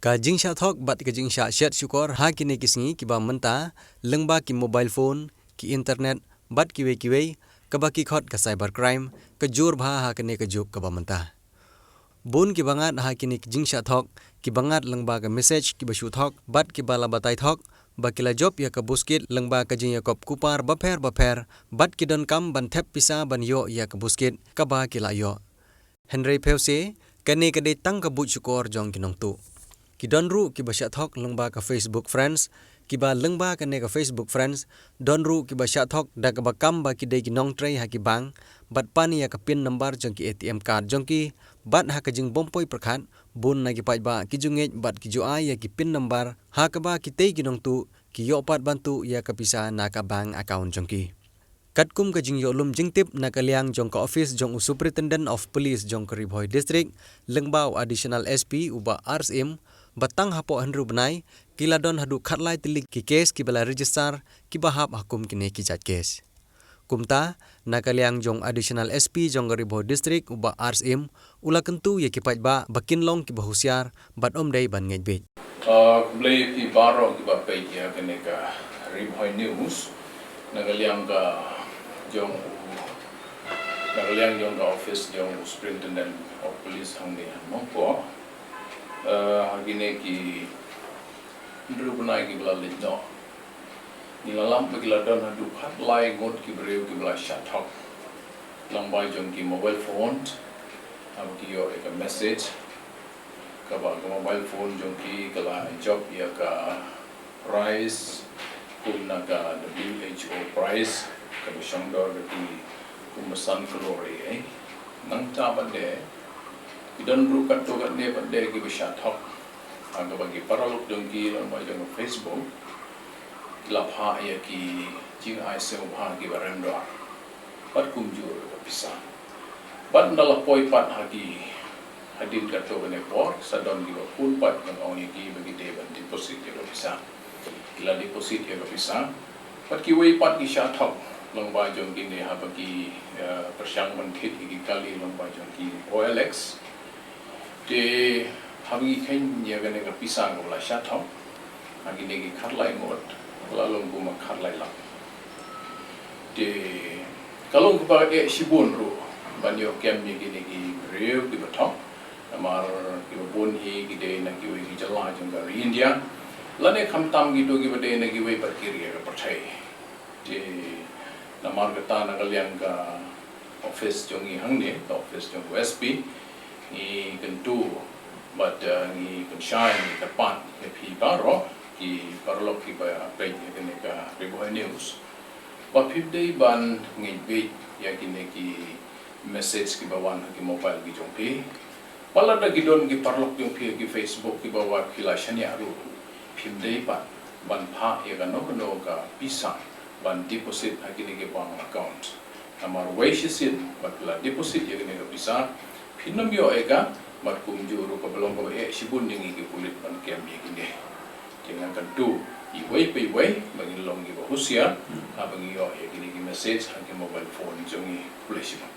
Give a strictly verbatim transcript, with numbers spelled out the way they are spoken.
Ka jingshah thok bad ka jingshah shet shukor ha kine ki sngi kiba mynta, lyngba ki mobile phone, ki internet, bad kiwei kiwei, kaba ki khot ka cyber crime, ka jur bha ha kane ka juk kaba mynta. Bun kiba ngat ha kine ki jingshah thok, kiba ngat lyngba ka message kiba shu thok, bad kiba la batai thok, ba ki la jop ïa ka buskit lyngba ka jingïakop kupar bapher bapher, bad ki donkam ban thep pisa ban ïoh ïa ka buskit, kaba ki la ïoh. Hynrei phew se, kane ka dei tang ka buit shukor jong ki nongtuh. Ki don ruh kiba shah thok lyngba ka Facebook friends, kiba lyngba kane ka Facebook friends, don ruh kiba shah thok da kaba kam ba ki dei ki nongtrei ha ki bank, bad pan ïa ka pin number jong ki A T M card jong ki, bad ha ka jingbym poi pyrkhat, bun na ki paidbah ki ju ngeit bad ki ju ai ïa ki pin number, ha kaba kitei ki nongtuh, ki ïoh pat ban tuh ïa ka pisa na ka bank account jong ki. Katkum ka jingïoh lum jingtip na ka liang jong ka office jong u Superintendent of Police jong ka Ri Bhoi District, lyngba u Additional S P u Bah R Syiem, ba tang hapoh hynriew bnai, ki la don haduh khatlai tylli ki case kiba la register, kiba hap ha kum kine ki jait case. Kumta, na ka liang jong Additional S P jong ka Ri Bhoi District u Bah R Syiem, u la kyntu ïa ki paidbah ba kin long kiba husiar, bad ym dei ban ngeit beit. Ah, khublei ïa phi baroh kiba peit ïa kane ka Ri Bhoi News. Na ka liang ka jong u, na ka liang jong ka office jong u Superintendent of Police hangne ha Nongpoh. Eh, ha kine ki hynriew bnai kiba la leit noh, ngi la lap ba ki la don haduh khatlai ngut ki briew kiba la shah thok lyngba jong ki mobile phone, haba ki ïoh ïa ka message, kaba ka mobile phone jong ki ka la jop ïa ka prize, kum na ka W H O prize, kaba shong dor ka ki kum ba san klur ïa. Nangta pat de, ki don ruh katto katne pat de kiba shah thok, ha kaba ki paralok jong ki lyngba jong ka Facebook, ki la phah ïa ki jingai sngewbha kiba rem dor, bad kumjuh ruh ka pisa. Bad ynda la poi pat ha ki hadien katto katne por, sa don kiba phone pat ban ong ïa ki ba ki dei ban deposit ïa ka pisa. Ki la deposit ïa ka pisa. Bad kiwei pat ki shah thok lyngba jong kine haba ki, eh, pyrshang ban thied ïa ki kali lyngba jong ki O L X. Te haba ngi kheiñ ïa kane ka pisa kaba la shah thok ha kine ki khatlai ngut, ka la long kumba khatlai lak. Te ka long kaba eh shibun ruh ban ïoh kem ïa kine ki briew kiba thok. Namar kiba bun hi ki dei na kiwei ki jylla jong ka ri India, lane khamtam kito kiba dei na kiwei pat ki ri ha ka pyrthei. Te namar kata na ka liang ka office jong ngi hangne, ka office jong u S P, ngi kyntu bad, eh, ngi pynshai, ngi kyrpad ïa phi baroh ki paralok kiba peit ïa kane ka Ri Bhoi News, ba phim dei ban ngeit beit ïa kine ki message kiba wan ha ki mobile ki jong phi. Ba lada ki don ki paralok jong phi ha ki Facebook kiba wan ki la shaniah ruh, phim dei pat ban phah ïa kano kano ka pisa ban deposit ha kine ki bank account. Namar wei shisien ba phi la deposit ïa kine ki pisa, phin ym ïoh ïa ka, bad kumjuh ruh kaba long kaba eh shibun ïa ngi ki pulit ban kem ïa kine. Te ngan kyntu iwei pa iwei ba ngin long kiba husiar haba ngi ïoh ïa kine ki message ha ki mobile phone jong ngi. Khublei shibun.